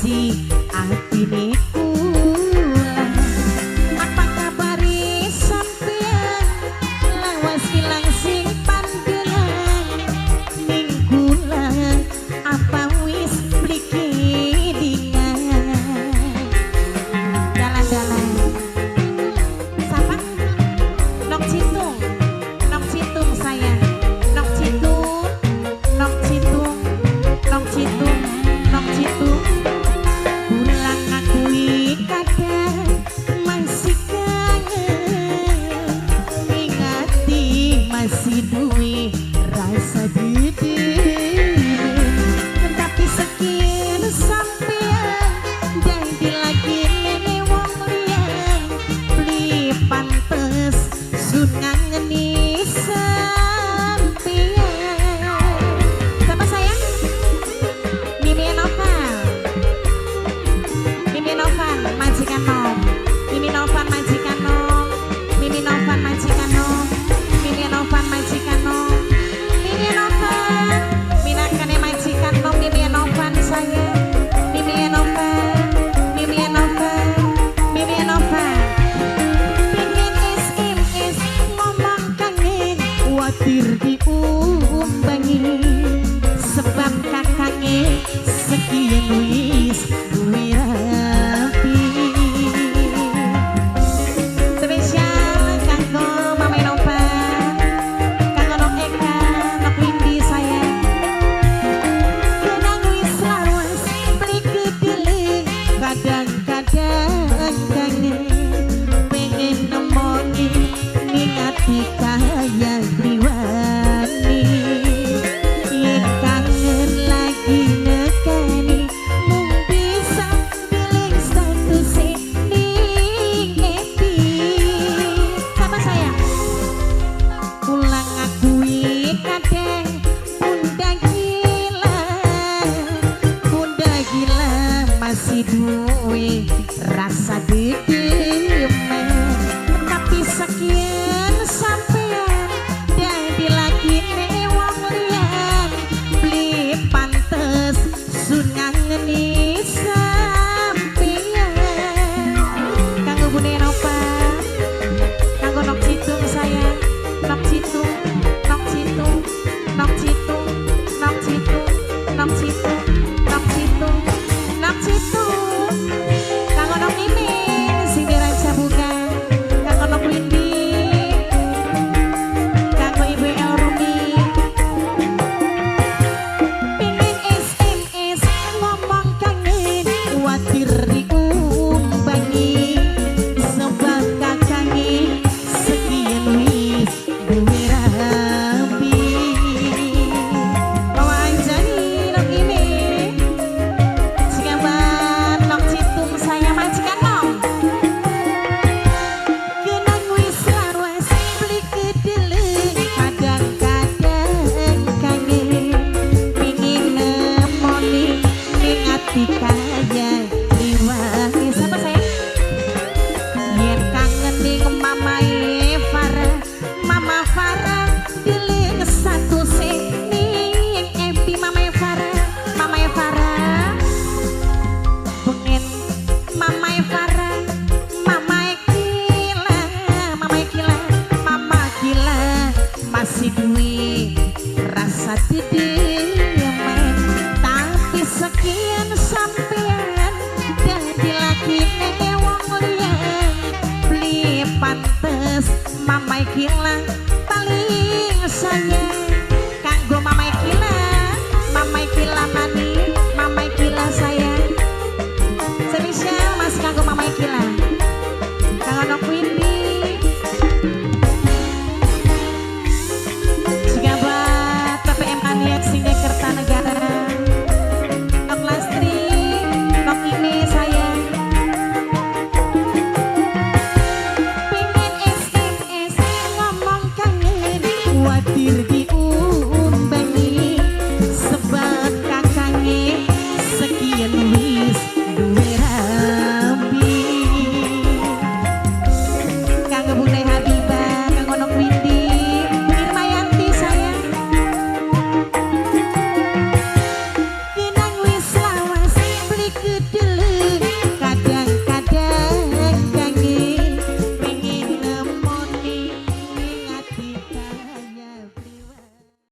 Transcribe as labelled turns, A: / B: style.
A: isi atine kula. Apa kabare sampean, lawas ilang sing pandelan ning kula, apa wis beli kelingan? Dalan-dalan siapa? Nok Citung, Nok Citung sayang, Nok Citung, Nok Citung, Nok Citung, Nok Citung. Pulang ngakui kadang masih kangen, ingati masih duwe rasa didi. Tapi sekian sampean dadi lagi nene wong liyan, beli pantes sun ngangeni sampean. Siapa sayang? Mimi Novan, Mimi Novan majikan nom, Mimi Novan majikan nom, Mimi Novan majikan nom, Mimi Novan majikan nom, Mimi Novan minangkane majikan nom, Mimi Novan sayang, Mimi Novan, Mimi Novan, Mimi Novan. Pengen SMS ngomong kangen, kuatir diumbangi, sebab kakange sekian wis duwe rapi. Spesial kanggo Mama Nova, kanggo Nok Eka, Nok Windy sayang. Kenang wis lawas beli kedeleng, kadang-kadang kangen, pengen nemoni ning ati kaya griwani. Yen kangen lagi nekani, mung bisa deling status ning FB. Siapa sayang? Pulang ngakui kadang bunda gila, bunda gila masih duwe rasa dedemen. Tapi sekian sampean dadi lagi wong liyan, beli pantes sun ngangeni sampean. Kanggo Bunda Nova, kanggo Nok Citung sayang, Nok Citung, Nok Citung, Nok Citung, Nok Citung, Nok Citung, Nok Citung, Nok Citung, kanggo Nok Mimin sing diraca buka, kanggo Nok Windy, kanggo Ibu El Rumi. Pingin SMS ngomong kangen, kuatir diumbangi, sebab kakange sekian wis duwe rapi. Bawa Anjani, Nok ini Sikaban Nok Citung saya majikan nom. Kenang wis lawas beli kedeleng, kadang-kadang kangen, pingin nemoni ning ati kaya liwangi. Siapa sayang? Yen kangen ning mamae Farah, Mama Farah deling status ning FB. Mamae Farah, Mamae Farah pengen, Mamae Farah, Mamae gila, Mamae gila, Mama gila masih duwe rasa dedemen. Tapi sekian sampean dadi lagi wong liyan, beli pantes Mamae gila paling sayang.